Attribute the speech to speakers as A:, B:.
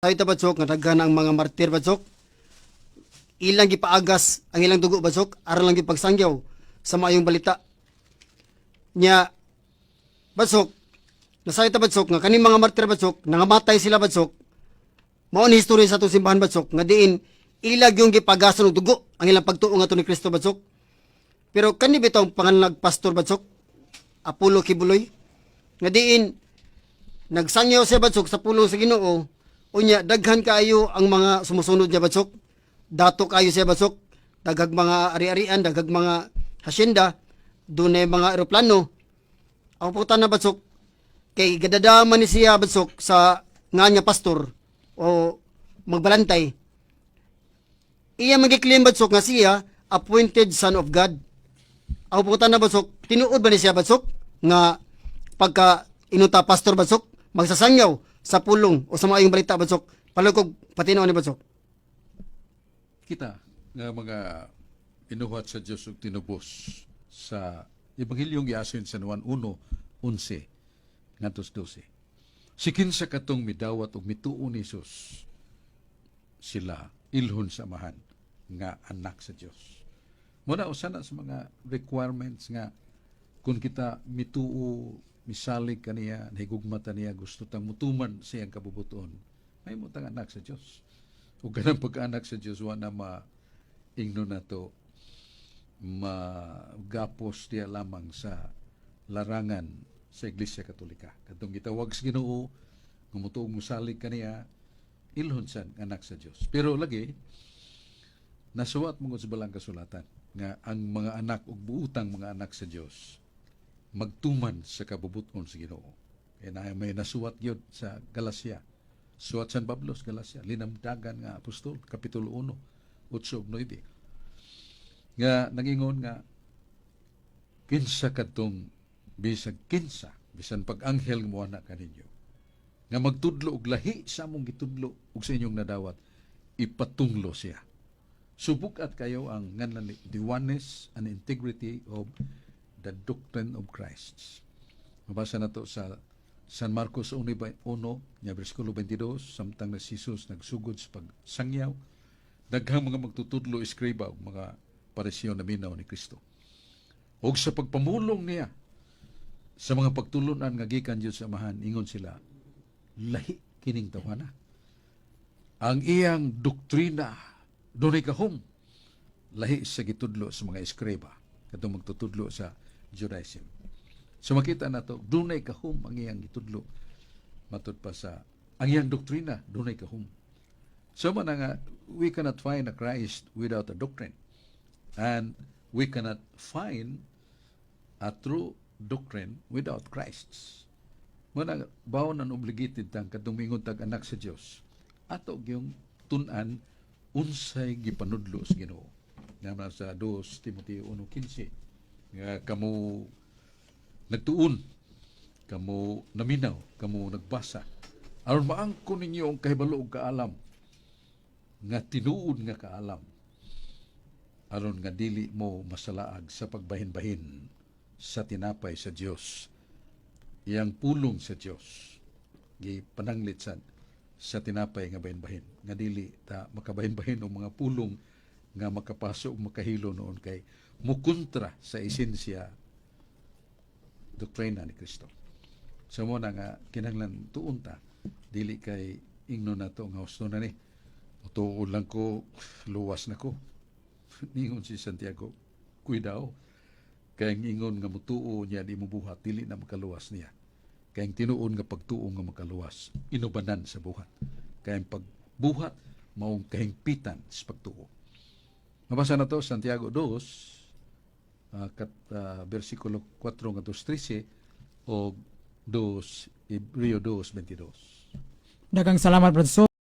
A: Ay ta, Badsok, nga daghan ang mga martir, Badsok. Ilang gipaagas ang ilang dugo, Badsok, aron lang gipagsangyaw sa maayong balita. Nya, Badsok, nasayod ta, Badsok, nga kaning mga martir, Badsok, nangamatay sila, Badsok. Mao ni history sa atong simbahan, Badsok, nga diin ilag yung gipagasan og dugo ang ilang pagtuo ngadto ni Kristo, Badsok. Pero kani bitong panganlag pastor, Badsok, Apollo Quiboloy, nga diin nagsangyaw siya, Badsok, sa pulong sa Ginoo. Unya daghan kaayo ang mga sumusunod niya, Badsok. Dato kaayo siya, Badsok, daghag mga ari-arian, daghag mga hasyenda, dunay mga eroplano. Ang puta na, Badsok, kay gadadama ni siya, Badsok, sa nga niya pastor o magbalantay. Iya magiklaim, Badsok, nga siya appointed son of God. Ang puta na, Badsok, tinuod ba ni siya, Badsok, nga pagka inuta pastor, Badsok, magsasangyaw sa pulong o sa maayong balita, Badsok? Palukog patinaw ni, Badsok.
B: Kita nga mga inuhat sa Dios ug tinubos sa Ebanghelyong giasin sa Juan 1:11 ngadto 12. Si kinsa katong midawat og mituo ni Jesus, sila ilhon sa Amahan nga anak sa Dios. Muna usa na sa mga requirements nga kung kita mituo, misalig kaniya, nahigugma ta niya, gusto tang mutuman sa iyang kabubuton, mahimo tang anak sa Dios. Ug kanang pagkaanak sa Dios, wa na ma ingno nato magapos diya lamang sa larangan sa Iglesia Katolika. Katong gitawag sa Ginoo, nga mutuo, musalig kaniya, ilhon sad anak sa Dios. Pero lagi nasuwat mo sa balang kasulatan nga ang mga anak ug buutang mga anak sa Dios magtuman sa kabubuton sa Ginoo. Kaya na may nasuwat gyud sa Galacia. Suwat San Pablo sa Galacia, linamdagan nga apostol, Kapitulo 1, 8 ug 9. Nga nangingon nga kinsa kadtong bisag kinsa, bisan pag anghel mo na kaninyo nga magtudlo og lahi sa among gitudlo ug sa inyong nadawat, ipatunglo siya. Subuk-at kayo ang nganlan ni the oneness and integrity of the doctrine of Christ. Mabasa na to sa San Marcos 1, nya bersikulo 22, samtang na si Jesus nagsugod sa pagsangyaw, daghang mga magtutudlo, eskriba ug mga Pariseo naminaw ni Kristo. Og sa pagpamulong niya sa mga pagtulunan nga gikan Dios sa Amahan, ingon sila, "Lahi kining tawhana. Ang iyang doktrina dunay kahom, lahi sa gitudlo sa mga eskriba," katong magtutudlo sa Judaism. So makita nato dunay kahom ang iyang gitudlo, matud pa sa ang iyang doktrina dunay kahom. So man nga we cannot find a Christ without a doctrine. And we cannot find a true doctrine without Christ. Muna bawon ang obligated tang kadtong mingon tag anak sa Dios. Ato gyung tun-an unsay gipanudlo sa Ginoo. Nga man sa 2 Timoteo 1:15 nga kamo nagtuon, kamo naminaw, kamo nagbasa aron maangkon ninyo ang kahibalo ug kaalam nga tinuod nga kaalam, aron nga dili mo masalaag sa pagbahin-bahin sa tinapay sa Dios. Iyang pulong sa Dios gipananglit sad sa tinapay nga bahin-bahin, nga dili ta makabahin-bahin og mga pulong nga makapaso ug makahilo noon kay mukontra sa esensya doktrina ni Kristo. So mo na nga kinahanglan tuon ta, dili kay ingno nato nga husto na ni. Tuod lang ko, luwas na ko. Ningon si Santiago, kuidao. Kay ang ingon nga mutuo niya di mubuhat, dili na makaluwas niya. Kay ang tinuod nga pagtuo nga makaluwas, inubanan sa buhat. Kay ang pagbuhat, maong kahingpitan sa pagtuo. Mabasa na to Santiago 2, versikulo 4 ngadto 13 o 2 Hebreo 2:22.
C: Daghang salamat, Brad.